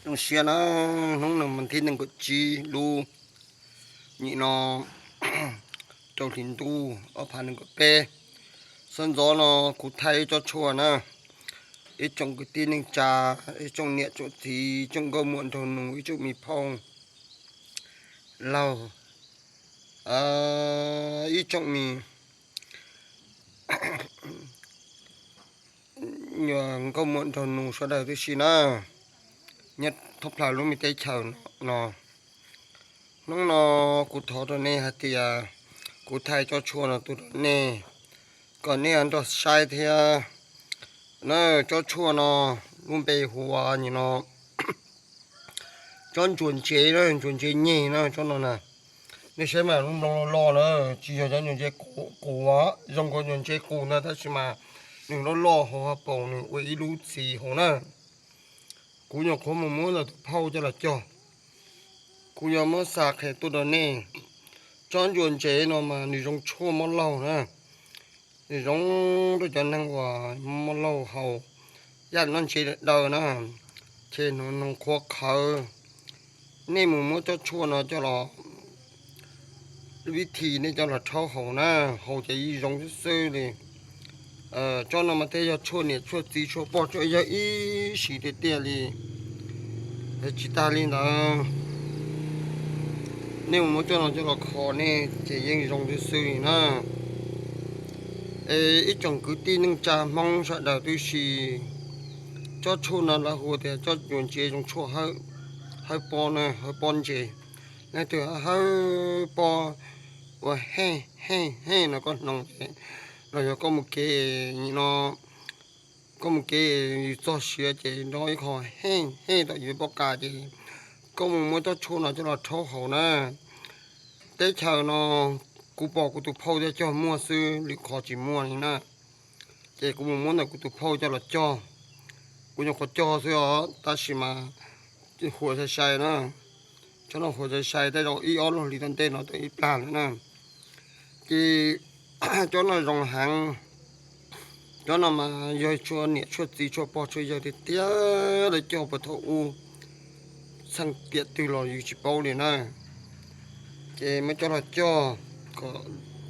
Zoo siab na, hnub no mas thib nees nkaum tsib lub nyim no rau hli ntuj ob phav nees nkaum peb. Sawv ntxov no kuv thaij ib tsob tshuaj na, ib tsoom kwv tij neej tsa, ib tsoom niam tsoom txiv, ib tsoom nkauj muam nraug nus, ib tsoom me phauj laug, ib tsoom me nyuam nkauj muam nraug nus sawv daws tib si na, nyob thoob plaws lub me teb chaws no. Hnub no kuv thov rau nej hais tias kuv thaij tsob tshuaj no tuaj rau nej, kom nej nrog saib thiab. Na, tsob tshuaj no lub npe hu ua nyim no tsob ntsuas ntsev na, ntsuas ntsev nyeg na, tsob no na. Nej saib mas lub nplooj loj loj na, tsis yog cov ntsuas ntsev qus, zoo nkaus ntsuas ntsev qus ntag tab sis mas nws loj loj hauv hauv paus nws ua ib lub txiv hauv na. Kuv nyuam qhuav mus muab ntawm tus phauj coj los cog, kuv yuav muab xa qhia tuaj rau nej. Tsob ntsuas ntsev no mas nws zoo tshuaj mob laug na, nws zoo rau cov neeg uas mob laug haus, yam noj ntsev daws na, ces nws qhuav qhawv. Nej mus muab tsob tshuaj no coj los, vib thim nej coj los rhaub haus na, haus ces yeej zoo xwb xwb li. Tsob no mas thiaj yog tshuaj niam tshuaj txiv tshuaj pog tshuaj yawg ib sim tiag tiag li. Tsis tas li ntawd, nej mus muab tsob no coj los kho nej ces yeej zoo xwb xwb li na. Es ib tsoom kwv tij neej tsa Hmoob sawv daws tib si, tsob tshuaj no lawv hu tias tsob ntsuas ntsev zoo tshuaj hawb pob na, hawb pob ntses. Leej twg hawb pob ua hej hej hej no koj hnoos ces, los yog koj mus kev no, koj mus kev yus txog siav ces nrov ib qho hej hej tom yus pob qa ces koj mus muab tsob tshuaj no coj los rhaub haus na. Teb chaws no kuv pom kuv tus phauj thiaj cog muaj xwb, lwm qhov tsis muaj li na. Ces kuv mus muab ntawm kuv tus phauj coj los cog. Kuv nyuam qhuav cog xwb os, tab sis mas huam sai sai na. Tsob no huam sai sai, tej zaum ib ob lub hlis tom ntej no twb ib plag lawm na. Ces tsob no zoo heev. Tsob no mas yog tshuaj niam tshuaj txiv tshuaj pog tshuaj yawg tiag tiag, lawv cog puag thaum ub, txheej tiam twg los yus tsis paub li na. Ces muab coj los cog kom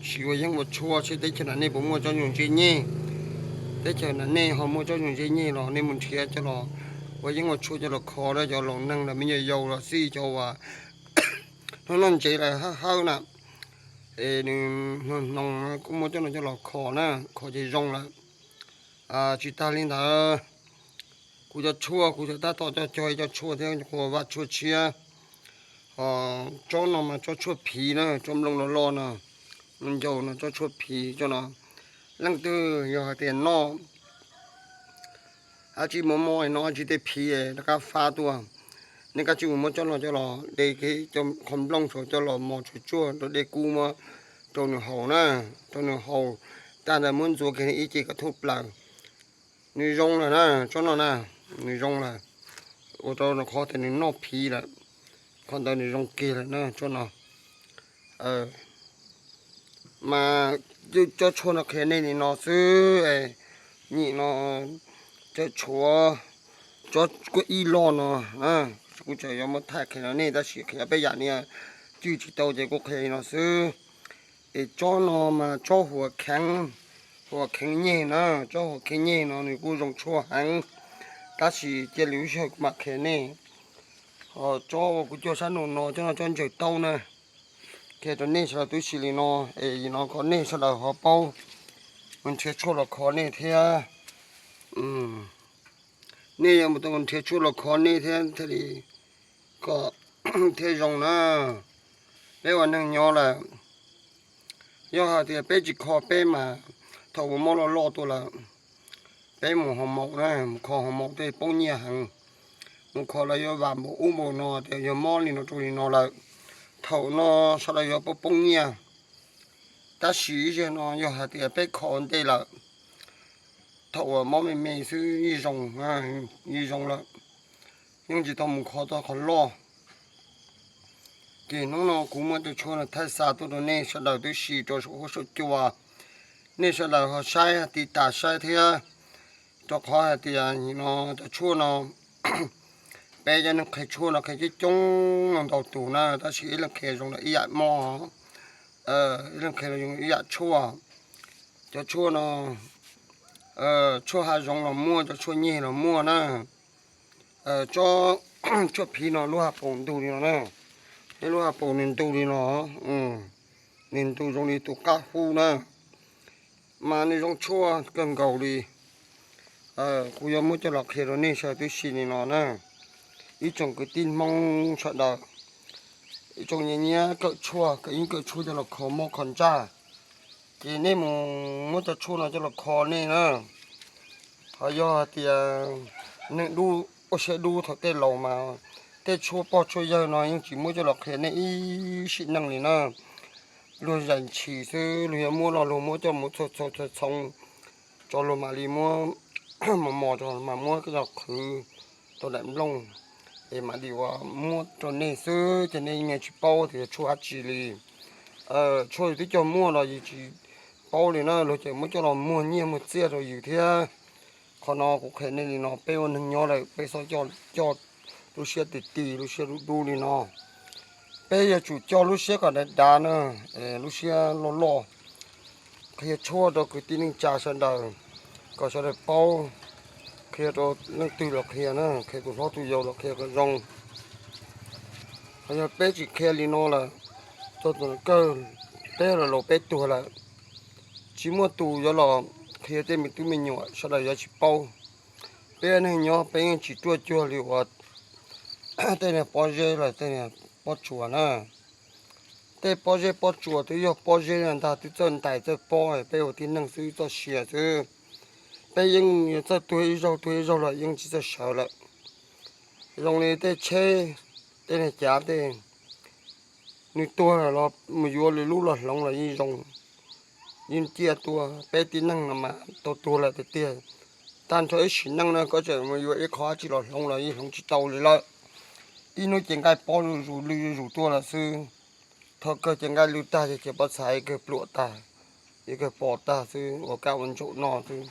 siv ua yeeb ua tshuaj seb teb chaws nam nej puas muaj tsob ntsuas ntsev nyeg. Teb chaws nam nej ho muaj tsob ntsuas ntsev nyeg los nej mus nrhiav coj los ua yeeb ua tshuaj coj los kho rau cov laus neeg los me nyuam yaus los xij cov uas hnub noj ntsev lawm hawb hawb na. Es nws hnoos hnoos kuj muab coj no coj los kho na, kho ces zoo lawm. Tsis tas li ntawd, kuv cov tshuaj kuv tseem tab tom coj cog ib co tshuaj thiab, kuv vaj tshuaj tshiab. Tsob no mas tsob tshuaj phiv na, tsob nplooj loj loj no, nplooj ncaus no, tsob tshuaj phiv tsob no. Leej twg yog hais tias noj dab tsi mos mos no, dab tsi tej phiv rov qab fab tuaj, nej kav tsij mus muab tsob no coj los de qhov nplooj saum coj los mos tsuag tsuag rau dej kub muab rau nws haus na, rau nws haus tag ntawd muab ntxuav kiag ib ce kom thoob plaws. Nws zoo lawm na, tsob no na, nws zoo lawm, ua rau qhov tias nws noj phiv lawm, qhov ntawd nws zoo kiag lawm na tsob no. Mas tsob tshuaj no qhia nej li no xwb, nyim no tseem tshuav tsob kuj ib loj no, kuv tseem yuav muab thaij qhia rau nej tab sis qhia peb yam niag cwj tsis tau ces kuv qhia li no xwb. Es tsob no mas tsob huam kheev, huam kheev nyeg na, tsob huam kheev nyeg no nws kuj zoo tshuaj heev, tab sis cia li lwm lub sij hawm kuv mam qhia nej. Tsob uas kuv cog sab nraum no, tsob no tsob ntsaws taub na. Qhia rau nej sawv daws tib si li no, es no kom nej sawv daws ho paub mus nrhiav tshuaj los kho nej thiab. Nej yuav mus tau nrhiav tshuaj los kho nej thiab thiaj li kom thiaj zoo na. Peb ua neeg nyob lawm, yog hais tias peb tsis kho peb mas thaum uas mob loj loj tuaj lawm, peb mus hoo maum na, mus kho hoo maum tej poob nyiaj heev. Mus kho lawv yuav vam npaum ub npaum no tias yog mob li no rau li no lawm, thaum no sawv daws yuav poob poob nyiaj. Tab sis ib zaug no yog hais tias peb kho ua ntej lawm, thaum uas mob me me xwb yeej zoo, yeej zoo lawm, yeej tsis tau mus kho tau qhov loj. Ces hnub no kuv muab cov tshuaj no thaij xa tuaj rau nej sawv daws tib si rau saum huab saum cua, nej sawv daws ho saib tiv tas saib thiab, rau qhov hais tias no cov tshuaj no Peb cov neeg qhia tshuaj no qhia coob coob no ntau tus na, tab sis ib leeg qhia zoo li ib yam mob, ib leeg qhia zoo ib yam tshuaj. Cov tshuaj no, tshuaj hav zoov los muaj, cov tshuaj nyeg los muaj na. Tshuaj phiv no lub hav paus ntug li no na, lub hav paus nws ntug li no, nws ntug zoo li tus qab hub na, mas nws zoo tshuaj kawg nkaus li. Kuv yuav muab coj los qhia rau nej sawv daws tib si li no na, ib tsoom kwv tij Hmoob sawv daws, ib tsoom nyiam nyiam kawm tshuaj, kawm yeeb kawm tshuaj coj los kho mob kho ntsaj, ces nej mus muab cov tshuaj no coj los kho nej na. Ho yog hais tias neeg dub ua siab dub thaum tej laus mas tej tshuaj pog tshuaj yawg no yeej tsis muab coj los qhia nej ib sim neej li na. Luag zais ntshis xwb, luag yuav muab los luag muab coj mus txhua txhua txhua txhoov, tso luag mam li muab mos mos tso mas muab coj qhwv rau daim nplooj es mam li ua muab rau nej xwb, ces nej yeej tsis paub tias yog tshuaj dab tsi li. Tshuaj yus twb cog muag los yus tsis paub li na, luag ces muab coj los muag nyiaj muag txiaj rau yus thiab. Qhov no kuv qhia nej li no, peb ua neeg nyob lawm peb txhob coj lub siab ti ti, lub siab dub dub li no. Peb yuav tsum coj lub siab kom dav dav na, lub siab loj loj, qhia tshuaj rau kwv tij neej tsa sawv daws, kom sawv daws paub, qhia rau leej twg los qhia na, qhia tus hlob tus yau los qhia kom zoo. Ho yog peb tsis qhia li no lawm, txog tus kawg peb los laus peb tuag lawm, tsis muaj tus yuav los qhia tej me tub me nyuam, sawv daws yuav tsis paub. Peb neeg nyob peb yeej tsis ruaj cuag li uas tej niag pob zeb los tej niag pob tsuas na. Tej pob zeb pob tsuas twb yog pob zeb ntag, twb txawj ntais txawj pob, peb ua tib neeg xwb txoj sia xwb. Peb yeej yuav txawj tuag ib zaug tuag ib zaug los yeej tsis txawj sawv lawm. Zoo li tej tsheb, tej niag cav tej, nws tuag los mus yuav lwm lub los hloov los yeej zoo, yeej ciaj tuaj. Peb tib neeg no mas tau tuag lawm tiag tiag. Tag nrho ib sim neej no koj tseem mus yuav ib qho dab tsi los hloov los yeej hloov tsis tau li lawm. Ib hnub ces nqaij pob zuj zus lwj zuj zus tuaj lawm xwb. Thaum kawg ces nqaij lwj tag ces cia pob txha ib kawg pluam tag, ib kawg pos tag xwb, ua kab ua ntsaum noj xwb.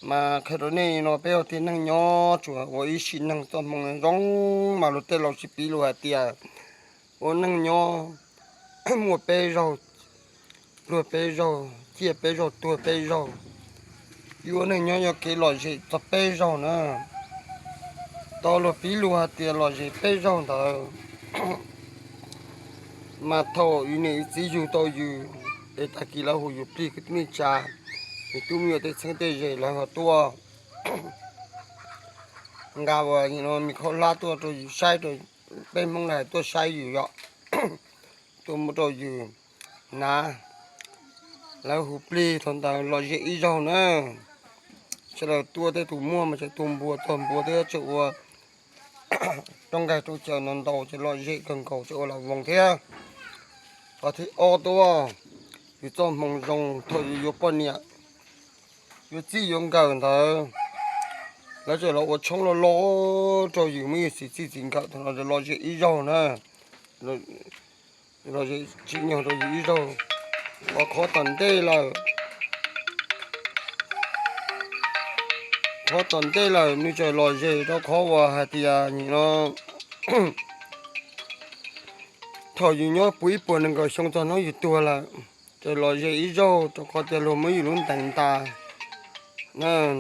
Mas qhia rau nej no, peb ua tib neeg nyob tsuas ua ib sim neej, txoj hmoo zoo mas luag tej laus tsis piv lus hais tias ua neej nyob muaj peb zaug, pluag peb zaug, ciaj peb zaug, tuag peb zaug. Yus ua neej nyob yog kev lom zem txog peb zaug na. Tau luag piv lus hais tias lom zem peb zaug ntawd, mas thaum yus niam yus txiv yug tau yus, es tag kis lawv hu yus plig kwv tij neej tsa, yus tub me nyuam tej txheeb tej ze lawv ho tuaj nqa uas me khauj hlab tuaj rau yus saib, rau peb Hmoob na tuaj saib yus yom, tuaj muab rau yus hnav. Lawv hu plig thaum ntawd lom zem ib zaug na. Sawv daws tuaj tej tus muaj mas tseem tuaj npua, tuaj npua thiab tseem ua rau nqaij rau caws no ntau ces lom zem kawg nkaus, tseem ua lam voos thiab. Qhov thib ob tuaj, yus txoj hmoo zoo thaum yus yuav poj niam, yuav txij yuav nkawm ntawd, lawv tseem los ua tshoob loj loj rau yus, muab yus txiv txij txiv nkawm thaum no lom zem ib zaug na. Lom zem tsim nyog rau yus ib zaug. Qhov tom ntej lawm, qhov tom ntej lawm nws tseem lom zem rau qhov uas hais tias nim no thaum yus nyob puv ib puas nees nkaum xyoo txog hnub yus tuag lawm, tseem lom zem ib zaug rau qhov tias luag muab yus lub ntees nta,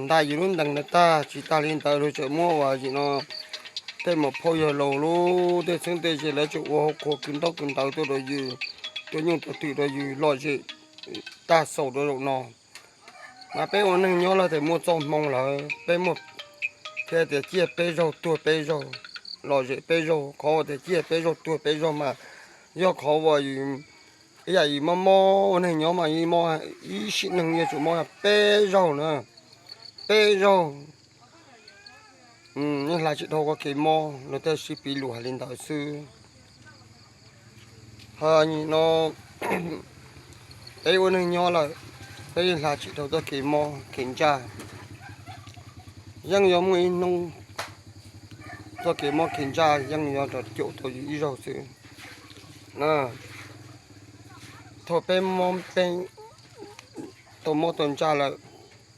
nta yus lub ntees ntawd tag. Tsis tas li ntawd luag tseem muab uas nim no tej muam phauj yawg laus lub tej txheeb tej ze lawv tseem ua hauv qhua kwv ntaub kwv ntawv tuaj rau yus, tua nyuj tua twm rau yus lom zem tag xaus rau zaum no. Mas peb ua neeg nyob lawm tias muaj txoj hmoo lawm, peb muaj thiab tias ciaj peb zaug tuag peb zaug, lom zem peb zaug. Qhov uas tias ciaj peb zaug tuag peb zaug mas yog qhov uas ib yam yus mob mob ua neeg nyob mas yeej mob, ib sim neej yeej tsum mob peb zaug na, peb zaug. Yeej hla tsis dhau koj kev mob, luag tej sib piv lus hais li ntawd xwb. Ho nim no peb ua neeg nyob lawm, peb yeej hla tsis dhau txoj kev mob kev ntsaj. Yeej yuav muaj ib hnub txoj kev mob kev ntsaj yeej yuav rov caum tau yus ib zaug xwb. Thaum peb mob, peb tau mob tau ntsaj lawm,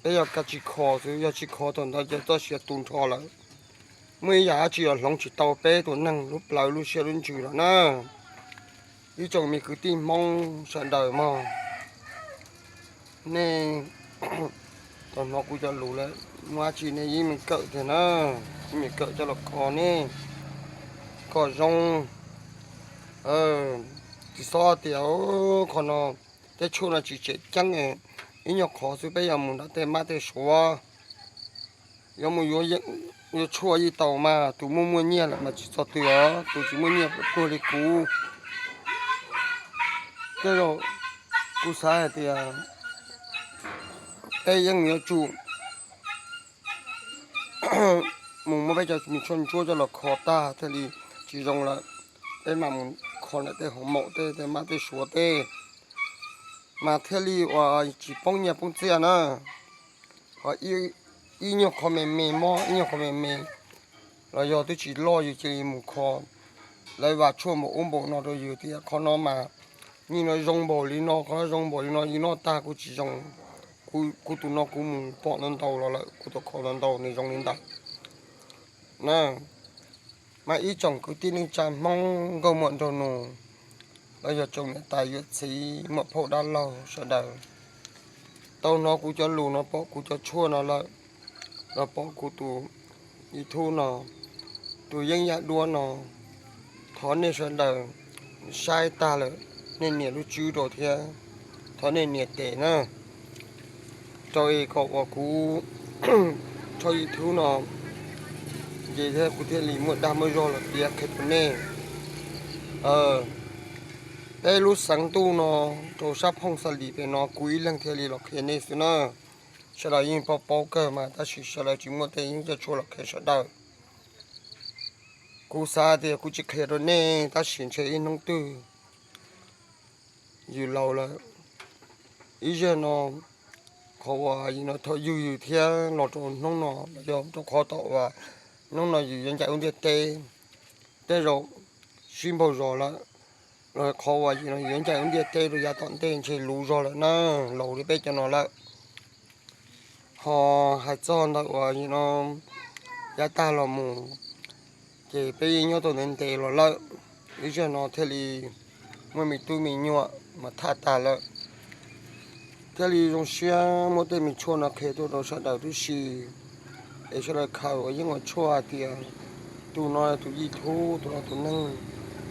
peb yog kab tsis kho xwb, yog tsis kho thaum ntawd ces txoj sia tu nrho lawm. muaj ib yam dab tsi los hloov tsis tau peb tus neeg lub plawv lub siab lub ntsws los na. Ib tsoom me kwv tij Hmoob sawv daws mog, nej tau hnov kuv cov lus lawm, muaj dab tsi nej yeej meem kawm tiag na, yeej meem kawm coj los kho nej kom zoo. Tsis txhob tias qhov no tej tshuaj no tsis tseem ceeb, ib nyuag qhov xwb peb yuav mus nrog tej mab tej suav, yuav mus yuav tshuaj yeej tau mas, tus muaj muaj nyiaj lawm mas tsis txog twg os, tus tsis muaj nyiaj puas pluag li kuv. Tej zaum kuv xav hais tias peb yeej yuav tsum mus muab peb cov me tshuaj ntsuab coj los kho tag thiaj li tsis zoo lawm. Peb mam mus kho ntawm tej hauv maum tej, tej mab tej suav tej, mas thiaj li uas tsis poob nyiaj poob txiaj na. Ho ib nyuag qho me me mob, ib nyuag qho me me los yog twb tsis loj yus cia li mus kho, lawv vam tshuaj npaum ub npaum no rau yus tias qhov no mas nim no zoo npaum li no, qhov no zoo npaum li no, yus noj tag kuj tsis zoo, kuv tus no kuv mus pom ntau ntau los lawm, kuv tau kho ntau ntau nws zoo li ntawd na. Mas ib tsoom kwv tij neej tsa Hmoob nkauj muam nraug nus, los yog tsoom niam tais yawm txiv muam phauj dab laug sawv daws, tau hnov kuv cov lus no, pom kuv cov tshuaj no lawm, los pom kuv tus YouTube no, tus yeeb yam duab no, thov nej sawv daws saib tag lawm nej nias lub tswb rau thiab, thov nej nias tes na, rau es kom uas kuv tso YouTube no ces thiab kuv thiaj li muaj dag muaj zog los piav qhia rau nej. Peb lub xeev ntuj no rau sab Phooj Xa Lis pem no kuv ib leeg thiaj li los qhia nej xwb na. Sawv daws yeej paub paub kawg mas tab sis sawv daws tsis muaj tej yeeb coj tshuaj los qhia sawv daws. Kuv xav tias kuv tsis qhia rau nej tab sis ntshe ib hnub twg yus laus lawm, ib zaug no qhov uas yus no thaum yug yus thiab los rau hnub no los yog rau qhov tom uas hnub no yus yuav ncaim lub ntiaj teb, tej zaum sib npaug zos lawm, los qhov uas yus no yuav ncaim lub ntiaj teb rau yav tom ntej ntshe luv zog lawm na, laus li peb cov no lawm. Ho hais txog ntawm uas yus no yav tag los mus, ces peb yeej nyob tau ntev ntev los lawm, ib zaug no thiaj li muaj me tub me nyuam mas thaj tag lawm. Thiaj li zoo siab muab tej me tshuaj no qhia tuaj rau sawv daws tib si, es sawv daws khaws ua yeeb ua tshuaj hais tias tus no tus yij thub, tus no tus neeg,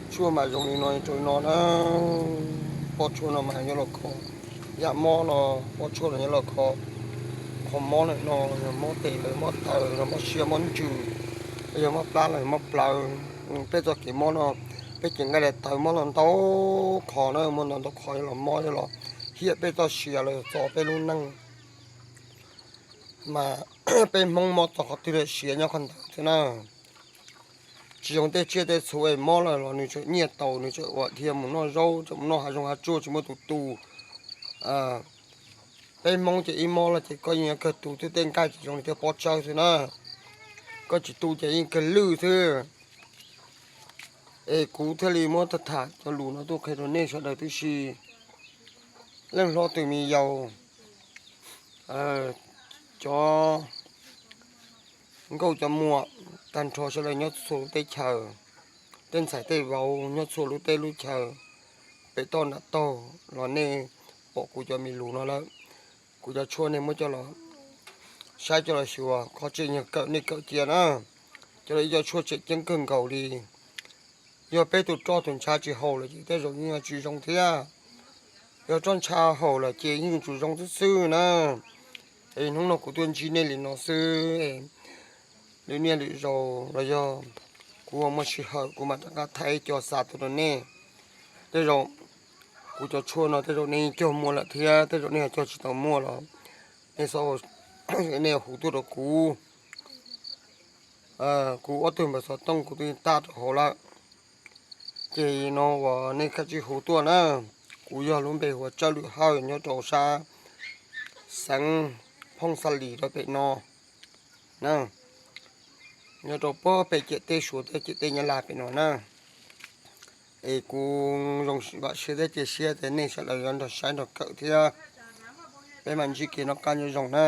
tshuaj mas zoo li no rau li no na. Pob tshuaj no mas yuav los kho yam mob no, pob tshuaj no yuav los kho qhov mob lawm no, yog mob tes lawm, mob taw los, mob siab mob ntsws, yog mob plab los, mob plawv. Peb txoj kev mob no, peb cev nqaij daim tawv mob los ntau qhov na, mob ntau ntau qhov yuav los mob yuav los hiam peb txoj sia los yog txo peb lub neej. Mas peb Hmoob mob txog qhov twg lawm siav nyob qhov ntawd thiab na. Tsis zoo tej tsiaj tej txhu es mob lawm los nws tseem nyiaj tau, nws tseem ua dhia mus noj zaub, tseem mus noj hav zoov hav tsuag tsis muaj tus tu. Peb Hmoob ces ib mob los ces koj yeej yuav kawg tu twb tej nqaij tsis zoo li tej pob tsawb xwb na. Koj tsis tu ces yeej kawg lwj xwb. Es kuv thiaj li muab tham tham cov lus no tuaj qhia rau nej sawv daws tib si. Leej hlob tus me yaus, cov nkauj cov muam, tag nrho sawv daws nyob txhua lub teb chaws, tej ntxhais tej vauv nyob txhua lub teb lub chaws, pem toj nram taug los nej pom kuv cov me lus no lawm. Kuv cov tshuaj nej muab coj los saib coj los xyuas, qhov tseem yog kawm nej kawm cia na. Cov no ib co tshuaj tseem ceeb kawg nkaus li. Yog peb tus roj tus ntsha tsis haum lawm ces tej zaum yeej yuav tsis zoo thiab. Yog roj ntsha haum lawm ces yeej yuav tsum zoo xwb xwb na. Es hnub no kuv tuaj ntsib nej li no xwb, lwm niaj lwm zaus los yog kuv muaj sij hawm kuv mam rov qab thaij ib co xa tuaj rau nej. Tej zaum kuv cov tshuaj no tej zaum nej cog muaj lawm thiab, tej zaum nej cog tsis tau muaj los nej, nej hu tuaj rau kuv. Kuv ob tug npawb xov tooj kuv twb tag rau hauv lawm. Ces no uas nej kav tsij hu tuaj na. Kuv yog lub npe hu ua Tsawb Lwm Hawj nyob rau sab xeev Phooj Xa Lis rau pem no na, nyob rau puag pem ciam teb Suav thiab ciam teb Nyab Laj pem no na. Es kuv zoo vam siab thiab cia siab tias nej sawv daws yuav nrog saib nrog kawm thiab. Peb mam ntsib kev noj qab nyob zoo na.